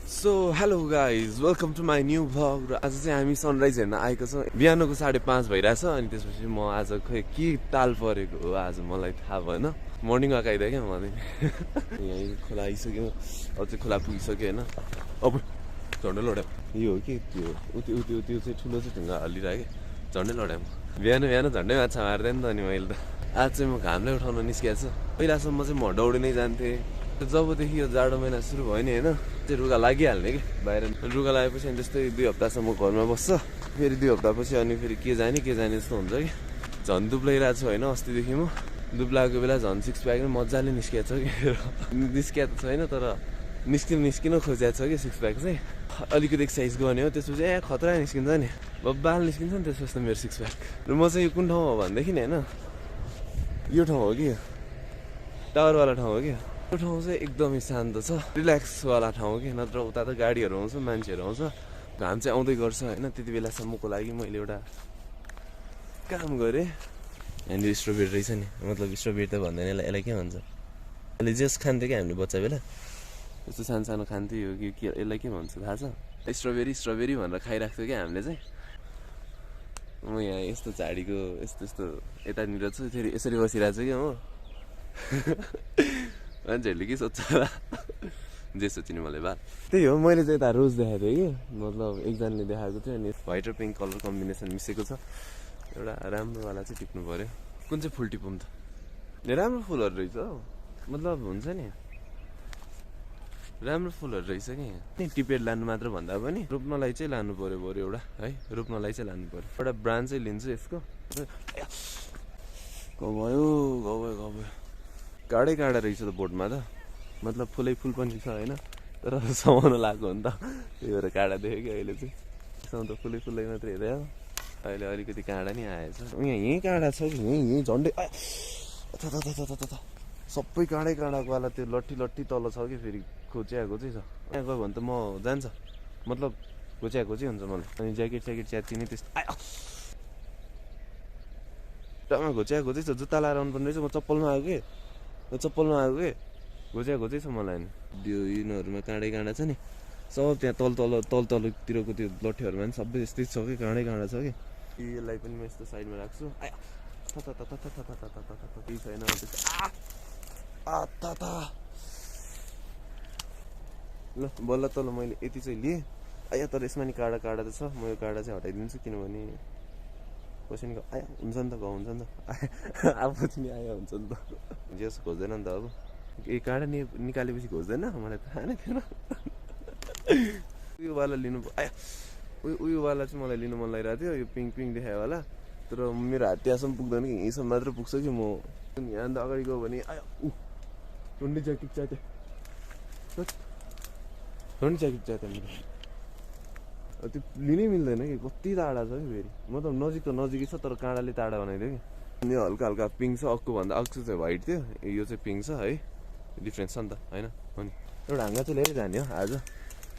so hello guys welcome to my new vlog र आज चाहिँ हामी सनराइज हेर्न आएको छौँ बिहानको 5:30 भइरहेछ अनि त्यसपछि म आज खै के ताल परेको हो आज मलाई थाहा भएन मर्निङ वाक आइदियो क्या मलाई यहीँ खोला आइसक्यो अझै खोला पुगिसक्यो होइन अब झन्डै लड्या यो हो कि त्यो त्यो चाहिँ ठुलो चाहिँ ढुङ्गा हल्लिरहेको झन्डै लड्या बिहान झन्डै माछा मार्दै नि त अनि मैले त आज चाहिँ म घामलाई उठाउन निस्किएको छु पहिलासम्म चाहिँ म दौडी नै जान्थेँ जबदेखि यो जाडो महिना सुरु भयो नि होइन चाहिँ रुगा लागिहाल्ने कि बाहिर रुगा लागेपछि अनि त्यस्तै 2 हप्तासम्म घरमा बस्छ फेरि 2 हप्तापछि अनि फेरि के जाने जस्तो हुन्छ कि झन् दुब्लाइरहेको छु होइन अस्तिदेखि म दुब्लाएको बेला झन् 6 प्याक मजाले निस्किएको छ कि निस्किएको त छैन तर निस्किन खोजिएको छ कि 6 प्याक चाहिँ अलिकति एक्सर्साइज गर्ने हो त्यसपछि खतरा निस्किन्छ नि बब्बाल निस्किन्छ नि त्यसपछि त मेरो 6 प्याक र म चाहिँ यो कुन ठाउँ हो भनेदेखि नि होइन यो ठाउँ हो कि टावरवाला ठाउँ हो कि यो ठाउँ चाहिँ एकदमै शान्त छ रिल्याक्सवाला ठाउँ हो कि नत्र उता त गाडीहरू आउँछ मान्छेहरू आउँछ घाम चाहिँ आउँदै गर्छ होइन त्यति बेलासम्मको लागि मैले एउटा काम गरेँ यहाँनिर स्ट्रबेरी रहेछ नि मतलब स्ट्रबेरी त भन्दैन यसलाई के भन्छ अहिले जेस खान्थ्यो कि हामीले बच्चा बेला यस्तो सानो खान्थ्यो यो कि यसलाई के भन्छ थाहा छ स्ट्रबेरी भनेर खाइरहेको थियो क्या हामीले चाहिँ म यहाँ यस्तो झाडीको यस्तो यतानिर छु फेरि यसरी बसिरहेको छु क्या म मान्छेहरूले के सोध्छ होला जे सोचिने मलाई बा त्यही हो मैले चाहिँ यता रोज देखाएको थिएँ कि मतलब एकजनाले देखाएको थियो अनि व्हाइट र पिङ्क कलर कम्बिनेसन मिसेको छ एउटा राम्रोवाला चाहिँ टिप्नु पऱ्यो कुन चाहिँ फुल टिपौँ त राम्रो फुलहरू रहेछ हौ मतलब हुन्छ नि राम्रो फुलहरू रहेछ कि टिपेर लानु मात्र भन्दा पनि रोप्नलाई चाहिँ लानु पऱ्यो बरु एउटा है रोप्नलाई चाहिँ लानु पऱ्यो एउटा ब्रान्ड चाहिँ लिन्छु यसको गयो काँडै रहेछ त बोटमा त मतलब फुल पनि छ होइन तर समाउन लाग्यो नि त त्यही भएर काँडा देख्यो कि अहिले चाहिँ त्यसमा त फुलै मात्रै हेऱ्यो अहिले अलिकति काँडा नि आएछ यहीँ काँडा छ कि यहीँ झन्डै सबै काँडाको वाला त्यो लट्ठी तल छ कि फेरि खोचिया छ यहाँ गयो भने त म जान्छ मतलब खोचिया हुन्छ मलाई अनि ज्याकेट च्यातिने त्यस्तो टमा खोचिया छ जुत्ता लाएर आउनु पर्ने रहेछ म चप्पलमा आएको कि घोच्या छ मलाई त्यो यिनीहरूमा काँडा छ नि सब त्यहाँ तलतिरको त्यो लट्ठीहरूमा पनि सबै यस्तै छ कि काँडा छ कि यसलाई पनि म यस्तो साइडमा राख्छु केही छैन ल बल्ल तल मैले यति चाहिँ लिएँ तर यसमा नि काँडा त छ म यो काँडा चाहिँ हटाइदिन्छु किनभने कसै नि हुन्छ नि त हुन्छ नि त आफू चाहिँ आयो हुन्छ नि त जेस खोज्दैन नि त अब ए काँडा निकालेपछि खोज्दैन मलाई थाहा नै थिएन उयोवाला लिनु उयोवाला चाहिँ मलाई लिनु मन लागिरहेको थियो यो पिङ्क देखायोवाला तर मेरो हात त्यहाँसम्म पुग्दैन कि यहीँसम्म मात्र पुग्छ कि म यहाँभन्दा अगाडि गयो भने टन्डी ज्याकेट च्यात्यो त्यो लिनै मिल्दैन कि कति टाढा छ कि फेरि मतलब नजिकै छ तर काँडाले टाढा बनाइदियो कि यो हल्का पिङ्क छ अर्कोभन्दा अर्को चाहिँ व्हाइट थियो यो चाहिँ पिङ्क छ है डिफ्रेन्स छ नि त होइन हो नि एउटा हाँगा चाहिँ लिएरै जाने हो आज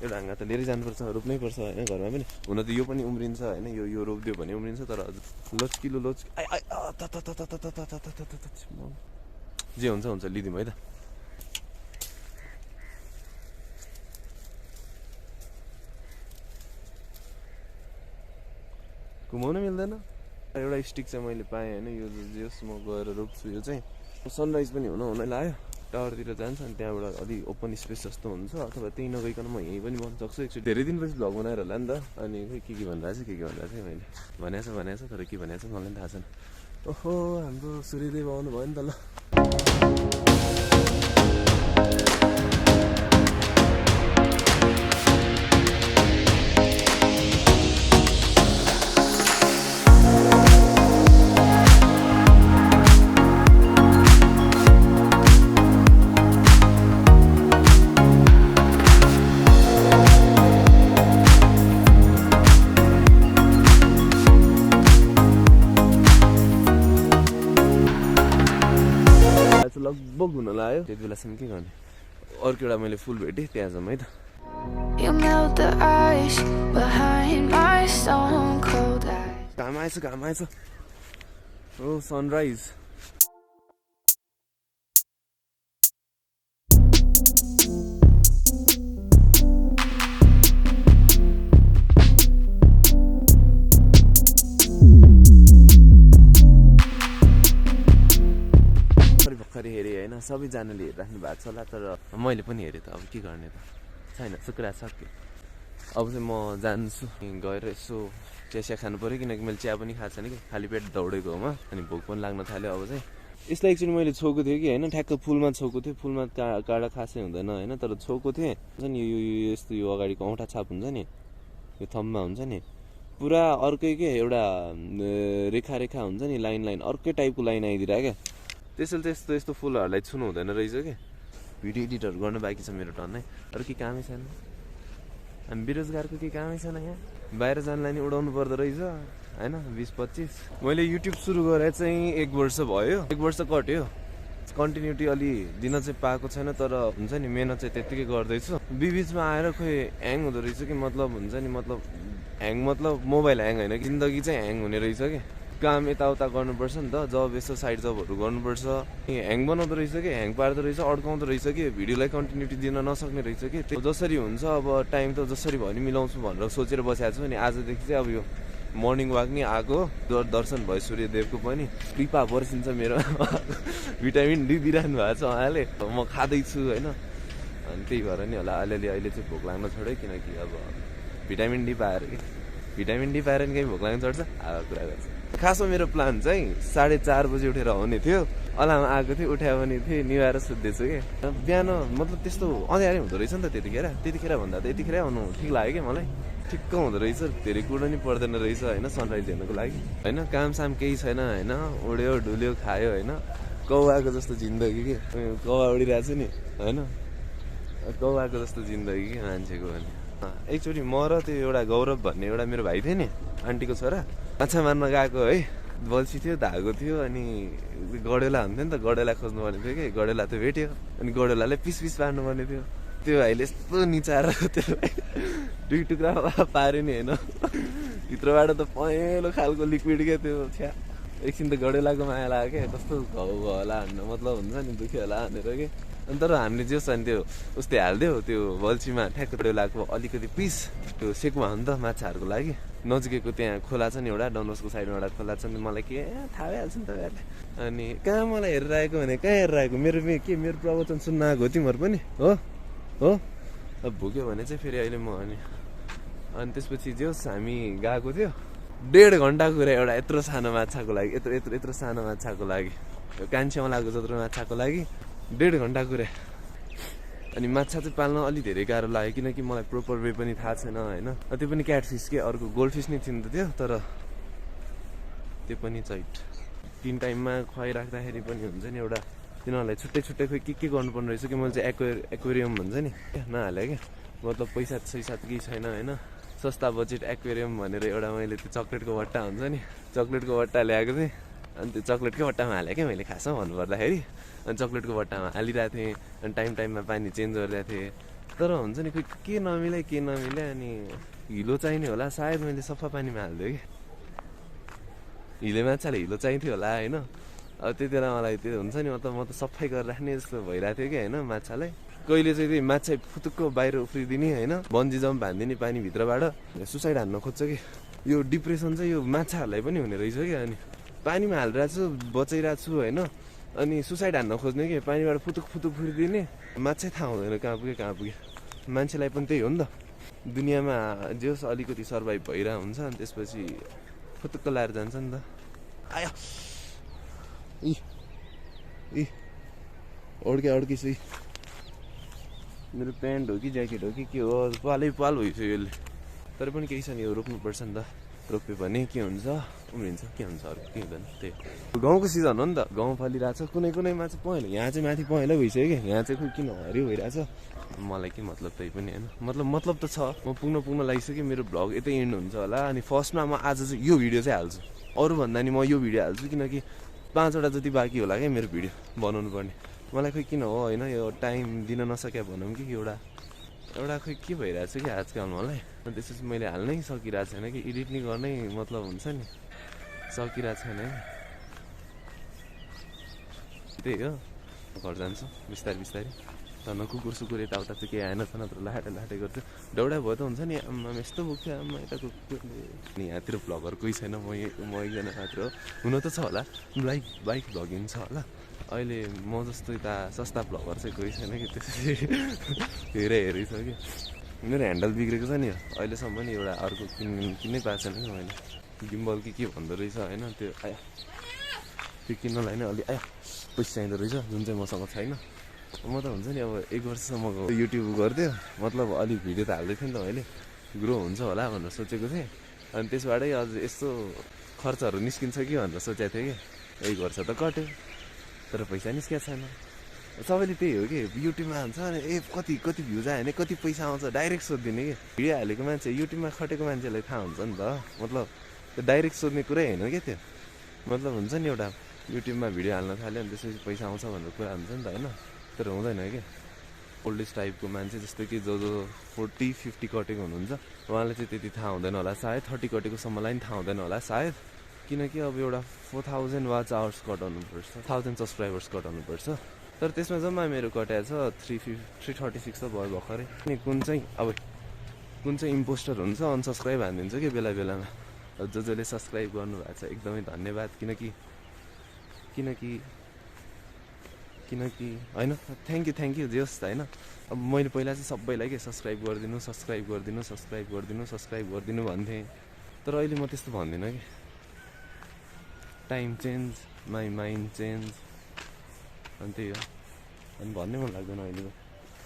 एउटा हाँगा त लिएरै जानुपर्छ रोप्नै पर्छ होइन घरमा पनि हुन त यो पनि उम्रिन्छ होइन यो रोपिदियो भने उम्रिन्छ तर लचकिलो जे हुन्छ लिदिउँ है त घुमाउनु मिल्दैन एउटा स्टिक चाहिँ मैले पाएँ होइन यो जस म गएर रोप्छु यो चाहिँ सनराइज पनि हुन लाग्यो टावरतिर जान्छ अनि त्यहाँबाट अलिक ओपन स्पेस जस्तो हुन्छ अथवा त्यहीँ नगइकन म यहीँ पनि बस्न सक्छु एकचोटि धेरै दिनपछि भ्लग बनाएर होला नि त अनि के भनिरहेको छ मैले भनेको छ तर के भनेको छ मलाई पनि थाहा छैन ओहो हाम्रो सूर्यदेव आउनु भयो नि त ल लगभग हुन लाग्यो त्यति बेलासम्म के गर्ने अर्को एउटा मैले फुल भेटेँ त्यहाँ जाउँ है त घाम आएछ हो सनराइज सबैजनाले हेरिराख्नु भएको छ होला तर मैले पनि हेरेँ त अब के गर्ने त छैन सुक्रा सक्यो अब चाहिँ म जान्छु गएर यसो चिया खानु पऱ्यो किनकि मैले चिया पनि खाएको छैन कि खाली पेट दौडेको होमा अनि भोक पनि लाग्न थाल्यो अब चाहिँ यसलाई एकचोटि मैले छोएको थिएँ कि होइन ठ्याक्क फुलमा छोएको थिएँ फुलमा काँडा खासै हुँदैन होइन तर छोएको थिएँ नि यो यस्तो यो अगाडिको औँठा छाप हुन्छ नि यो थम्बमा हुन्छ नि पुरा अर्कै के एउटा रेखा रेखा हुन्छ नि लाइन लाइन अर्कै टाइपको लाइन आइदिरहेको क्या त्यसैले त्यस्तो यस्तो फुलहरूलाई छुनु हुँदैन रहेछ कि भिडियो एडिटहरू गर्नु बाँकी छ मेरो टन्नै अरू के कामै छैन हामी बेरोजगारको केही कामै छैन यहाँ बाहिर जानलाई नि उडाउनु पर्दो रहेछ होइन 20-25 मैले युट्युब सुरु गरेर चाहिँ 1 वर्ष भयो 1 वर्ष कट्यो कन्टिन्युटी अलि दिन चाहिँ पाएको छैन तर हुन्छ नि मेहनत चाहिँ त्यत्तिकै गर्दैछु बिचमा आएर खोइ ह्याङ हुँदो रहेछ कि मतलब हुन्छ नि मतलब ह्याङ मतलब मोबाइल ह्याङ होइन जिन्दगी चाहिँ ह्याङ हुने रहेछ कि काम यताउता गर्नुपर्छ नि त जब यस्तो साइड जबहरू गर्नुपर्छ ह्याङ बनाउँदो रहेछ कि ह्याङ पार्दो रहेछ अड्काउँदो रहेछ कि भिडियोलाई कन्टिन्युटी दिन नसक्ने रहेछ कि त्यो जसरी हुन्छ अब टाइम त जसरी भयो नि मिलाउँछु भनेर सोचेर बसेको छु अनि आजदेखि चाहिँ अब यो मर्निङ वाक नि आएको दर्शन भयो सूर्यदेवको पनि कृपा बर्सिन्छ मेरो भिटामिन डी दिइरहनु भएको छ उहाँले म खाँदैछु होइन अनि त्यही भएर नि होला अलिअलि अहिले चाहिँ भोक लाग्न छोड्यो किनकि अब भिटामिन डी पाएर कि भिटामिन डी पाएर नि कहीँ भोक लाग्न छोड्छ अब कुरा गर्छ खासमा मेरो प्लान चाहिँ 4:30 बजी उठेर आउने थियो अलार्म आएको थियो उठायो भने थिएँ निभाएर सुत्दैछु कि बिहान मतलब त्यस्तो अँध्यारै हुँदो रहेछ नि त त्यतिखेर भन्दा त यतिखेरै आउनु ठिक लाग्यो कि मलाई ठिक्क हुँदो रहेछ धेरै कुरो नि पर्दैन रहेछ होइन सनराइज हेर्नुको लागि होइन काम साम केही छैन होइन उड्यो डुल्यो खायो होइन कौवाको जस्तो जिन्दगी कि कौवा उडिरहेको छु नि होइन कौवाको जस्तो जिन्दगी कि मान्छेको भने एकचोटि म र त्यो एउटा गौरव भन्ने एउटा मेरो भाइ थियो नि आन्टीको छोरा माछा मार्न गएको है बल्छी थियो धागो थियो अनि गडेला हुन्थ्यो नि त गडेला खोज्नु पर्ने थियो कि गडेला त भेट्यो अनि गडेलाले पिस पिस पार्नु पर्ने थियो त्यो भाइले यस्तो निचाएर त्यो दुई टुक्रा पार्यो नि होइन भित्रबाट त पहेँलो खालको लिक्विड क्या त्यो छ्या एकछिन त गडेलाको माया लाग्यो क्या कस्तो घाउ होला हान्नु मतलब हुन्छ नि दुख्यो होला भनेर कि अनि तर हामीले जे छ नि त्यो उस्तै हालिदियो त्यो बल्छीमा ठ्याक्क गडेलाको अलिकति पिस त्यो सेकमा हो नि त माछाहरूको लागि नजिकैको त्यहाँ खोला छ नि एउटा डनबस्को साइडमा एउटा खोला छ नि मलाई के थाहा भइहाल्छ नि तपाईँहरूले अनि कहाँ मलाई हेरेर आएको भने कहाँ हेरेर आएको मेरो प्रवचन सुन्न आएको हो तिमीहरू पनि हो अब भुक्यो भने चाहिँ फेरि अहिले म अनि त्यसपछि जे होस् हामी गएको थियो 1.5 घन्टा कुरा एउटा यत्रो सानो माछाको लागि यत्रो सानो माछाको लागि कान्छेमा लागेको जत्रो माछाको लागि 1.5 घन्टा कुरा अनि माछा चाहिँ पाल्न अलि धेरै गाह्रो लाग्यो किनकि मलाई प्रोपर वे पनि थाहा छैन होइन त्यो पनि क्याट फिस के अर्को गोल्ड फिस नै थिएन त त्यो तर त्यो पनि चैट 3 टाइममा खुवाइराख्दाखेरि पनि हुन्छ नि एउटा तिनीहरूलाई छुट्टै छुट्टै खोइ के गर्नुपर्ने रहेछ कि मैले चाहिँ एक्वेरियम भन्छ नि नहाले क्या मतलब पैसा सैसाथ केही छैन होइन सस्ता बजेट एक्वेरियम भनेर एउटा मैले त्यो चक्लेटको बट्टा हुन्छ नि चक्लेटको बट्टा ल्याएको थिएँ अनि त्यो चक्लेटकै बट्टामा हालेँ क्या मैले खासमा भन्नुपर्दाखेरि अनि चक्लेटको बट्टामा हालिरहेको थिएँ अनि टाइममा पानी चेन्ज गरिरहेको थिएँ तर हुन्छ नि खोइ के नमिले अनि हिलो चाहिने होला सायद मैले सफा पानीमा हालिदिएँ कि हिले माछाले हिलो चाहिन्थ्यो होला होइन अब त्यति बेला मलाई त्यो हुन्छ नि मतलब म त सफाइ गरेर राख्ने जस्तो भइरहेको थियो कि होइन माछालाई कहिले चाहिँ त्यो माछा फुतुक्क बाहिर उफ्रिदिने होइन बन्जी जम्प हानिदिने पानीभित्रबाट सुसाइड हान्न खोज्छ कि यो डिप्रेसन चाहिँ यो माछाहरूलाई पनि हुने रहेछ कि अनि पानीमा हालिरहेको छु बचाइरहेको छु होइन अनि सुसाइड हान्न खोज्ने कि पानीबाट फुतुक उफ्रिदिने माछै थाहा हुँदैन कहाँ पुग्यो मान्छेलाई पनि त्यही हो नि त दुनियाँमा जे होस् अलिकति सर्भाइभ भइरहेको हुन्छ अनि त्यसपछि फुतुक्क लाएर जान्छ नि त आयो अड्किस मेरो प्यान्ट हो कि ज्याकेट हो कि के हो पाल भइसक्यो यसले तर पनि केही छ नि यो रोप्नुपर्छ नि त रोप्यो भने के हुन्छ उम्रिन्छ के हुन्छ अरू के हुँदैन त्यही गाउँको सिजन हो नि त गाउँ फलिरहेको छ कुनैमा चाहिँ पहेँलो यहाँ चाहिँ माथि पहेँलो भइसक्यो कि यहाँ चाहिँ खोइ किन हरियो भइरहेछ मलाई के मतलब त्यही पनि होइन मतलब त छ म पुग्न लागिसक्यो मेरो भ्लग यतै एन्ड हुन्छ होला अनि फर्स्टमा म आज चाहिँ यो भिडियो चाहिँ हाल्छु अरूभन्दा नि म यो भिडियो हाल्छु किनकि 5वटा जति बाँकी होला क्या मेरो भिडियो बनाउनु पर्ने मलाई खोइ किन हो होइन यो टाइम दिन नसक्या भनौँ कि एउटा खोइ के भइरहेको छ कि आजकल मलाई अनि त्यसपछि मैले हाल्नै सकिरहेको छैन कि एडिट नै गर्नै मतलब हुन्छ नि सकिरहेको छैन त्यही हो घर जान्छु बिस्तारै धन्न कुकुर सुकुर यताउता चाहिँ केही आएन छ नत्र लाटे गर्थ्यो डौडा भयो त हुन्छ नि आम्मा यस्तो बोक्थ्यो आम्मा यता कुकुरले अनि यहाँतिर भ्लगर कोही छैन म एकजना मात्र हो हुन त छ होला बाइक भ्लगिङ छ होला अहिले म जस्तो यता सस्ता भ्लगर चाहिँ कोही छैन कि त्यसरी हेरिसक्यो मेरो ह्यान्डल बिग्रेको छ नि अहिलेसम्म नि एउटा अर्को किन्नै पाएको छैन कि मैले गिम्बल के भन्दो रहेछ होइन त्यो आयो त्यो किन्नलाई नै अलि पैसा चाहिँदो रहेछ जुन चाहिँ मसँग छैन म त हुन्छ नि अब 1 वर्षसम्मको युट्युब गर्थ्यो मतलब अलिक भिडियो त हाल्दै थिएँ नि त मैले ग्रो हुन्छ होला भनेर सोचेको थिएँ अनि त्यसबाटै अझ यस्तो खर्चहरू निस्किन्छ कि भनेर सोचेको थिएँ कि 1 वर्ष त कट्यो तर पैसा निस्किएको छैन सबैले त्यही हो कि युट्युबमा हाल्छ अनि कति भ्युज आयो भने कति पैसा आउँछ डाइरेक्ट सोधिदिने कि भिडियो हालेको मान्छे युट्युबमा खटेको मान्छेलाई थाहा हुन्छ नि त मतलब त्यो डाइरेक्ट सोध्ने कुरै होइन क्या त्यो मतलब हुन्छ नि एउटा युट्युबमा भिडियो हाल्न थाल्यो अनि त्यसपछि पैसा आउँछ भनेर कुरा हुन्छ नि त होइन तर हुँदैन क्या ओल्डेज टाइपको मान्छे जस्तो कि जो 40-50 कटेको हुनुहुन्छ उहाँलाई चाहिँ त्यति थाहा हुँदैन होला सायद 30 कटेकोसम्मलाई पनि थाहा हुँदैन होला सायद किनकि अब एउटा 4000 वाच आवर्स कटाउनुपर्छ 1000 सब्सक्राइबर्स कटाउनुपर्छ तर त्यसमा जम्मा मेरो कटाएको छ 336 त भयो भर्खरै अनि कुन चाहिँ इम्पोस्टर हुन्छ अनसब्सक्राइब हानिदिन्छ कि बेला बेलामा जसले सब्सक्राइब गर्नुभएको छ एकदमै धन्यवाद किनकि होइन थ्याङ्क यू जे होस् होइन अब मैले पहिला चाहिँ सबैलाई के सब्सक्राइब गरिदिनु भन्थेँ तर अहिले म त्यस्तो भन्दिनँ कि time change my mind change अनि त्यही हो अनि भन्नै मन लाग्दैन अहिले त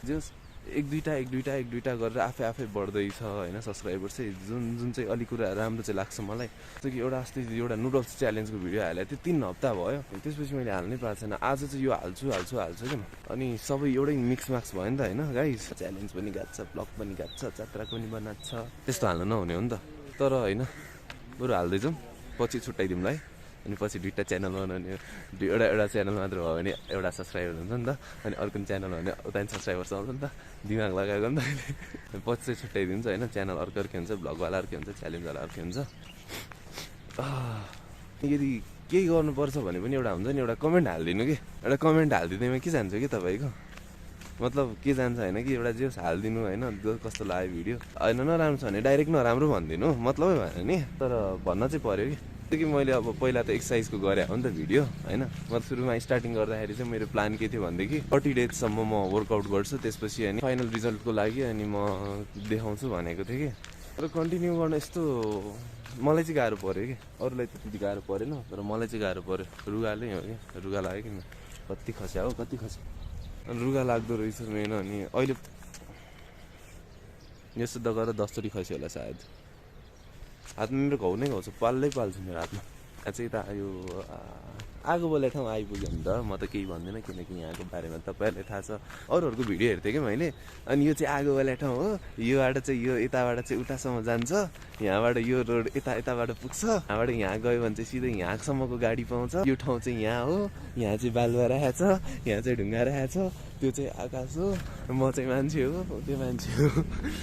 जे होस् एक दुईवटा गरेर आफै बढ्दैछ होइन सब्सक्राइबर चाहिँ जुन चाहिँ अलिक कुरा राम्रो चाहिँ लाग्छ मलाई कि अस्ति एउटा नुडल्स च्यालेन्जको भिडियो हालेको थियो 3 हप्ता भयो त्यसपछि मैले हाल्नै पाएको छैन आज चाहिँ यो हाल्छु क्या अनि सबै एउटै मिक्समाक्स भयो नि त होइन गाइस च्यालेन्ज पनि गएको छ ब्लग पनि गएको छ जात्रा पनि बनाएको छ त्यस्तो हाल्नु नहुने हो नि त तर होइन बरु हाल्दै जाउँ पछि छुट्याइदिउँला है अनि पछि 2टा च्यानल बनाउने एउटा च्यानल मात्र भयो भने एउटा सब्सक्राइबर हुन्छ नि त अनि अर्को च्यानल भयो भने उता सब्सक्राइबर्स आउँछ नि त दिमाग लगाएको नि त अहिले पछि चाहिँ छुट्याइदिन्छ होइन च्यानल अर्कै हुन्छ भ्लगवाला अर्कै हुन्छ च्यालेन्जवाला अर्कै हुन्छ यदि केही गर्नुपर्छ भने पनि एउटा हुन्छ नि एउटा कमेन्ट हालिदिनु कि एउटा कमेन्ट हालिदिँदैमा के जान्छ कि तपाईँको मतलब के जान्छ होइन कि एउटा जे हालिदिनु होइन कस्तो लाग्यो भिडियो होइन नराम्रो छ भने डाइरेक्ट नराम्रो भनिदिनु मतलबै भएन नि तर भन्न चाहिँ पऱ्यो कि मैले अब पहिला त एक्सर्साइजको गरेँ हो नि त भिडियो होइन म सुरुमा स्टार्टिङ गर्दाखेरि चाहिँ मेरो प्लान के थियो भनेदेखि 40 डेजसम्म म वर्कआउट गर्छु त्यसपछि अनि फाइनल रिजल्टको लागि अनि म देखाउँछु भनेको थिएँ कि तर कन्टिन्यू गर्न यस्तो मलाई चाहिँ गाह्रो पऱ्यो कि अरूलाई त त्यति गाह्रो परेन तर मलाई चाहिँ गाह्रो पऱ्यो रुगाले हो कि रुगा लाग्यो कि कति खस्यो अनि रुगा लाग्दो रहेछ मेन अनि अहिले यस्तो त गरेर 10 चोटि खस्यो होला सायद हातमा मेरो घाउ नै घाउ छ पाल्छु मेरो हातमा चाहिँ यता यो आगो बोले ठाउँ आइपुग्यो भने त म त केही भन्दिनँ किनकि यहाँको बारेमा तपाईँहरूलाई थाहा छ अरूहरूको भिडियो हेर्थेँ कि मैले अनि यो चाहिँ आगो बोले ठाउँ हो योबाट चाहिँ यो यताबाट चाहिँ उतासम्म जान्छ यहाँबाट यो रोड यताबाट पुग्छ यहाँबाट यहाँ गयो भने चाहिँ सिधै यहाँसम्मको गाडी पाउँछ यो ठाउँ चाहिँ यहाँ हो यहाँ चाहिँ बालुवा राखेको छ यहाँ चाहिँ ढुङ्गा राखेको छ त्यो चाहिँ आकाश हो म चाहिँ मान्छे हो त्यो मान्छे हो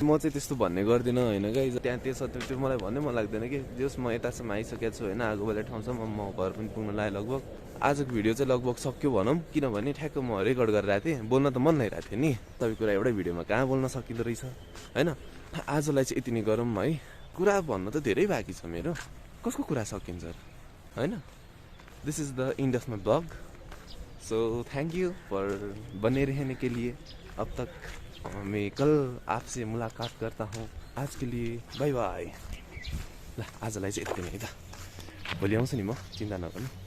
म चाहिँ त्यस्तो भन्ने गर्दिनँ होइन गाइज त्यहाँ त्यो मलाई भन्नै मन लाग्दैन कि जस म यतासम्म आइसकेको छु होइन आगो बोले ठाउँसम्म म घर पनि पुग्न लाग्यो लगभग आजको भिडियो चाहिँ लगभग सक्यो भनौँ किनभने ठ्याक्क म रेकर्ड गरिरहेको थिएँ बोल्न त मन लागिरहेको थियो नि सबै कुरा एउटै भिडियोमा कहाँ बोल्न सकिँदो रहेछ होइन आजलाई चाहिँ यति नै गरौँ है कुरा भन्न त धेरै बाँकी छ मेरो कसको कुरा सकिन्छ होइन this is the and of my blog so thank you for बने रहने के लिए अब तक मैं कल आपसे मुलाकात करता हूँ आज के लिए बाय बाय ल आजलाई चाहिँ यति नै त भोलि आउँछु नि म चिन्ता नगर्नु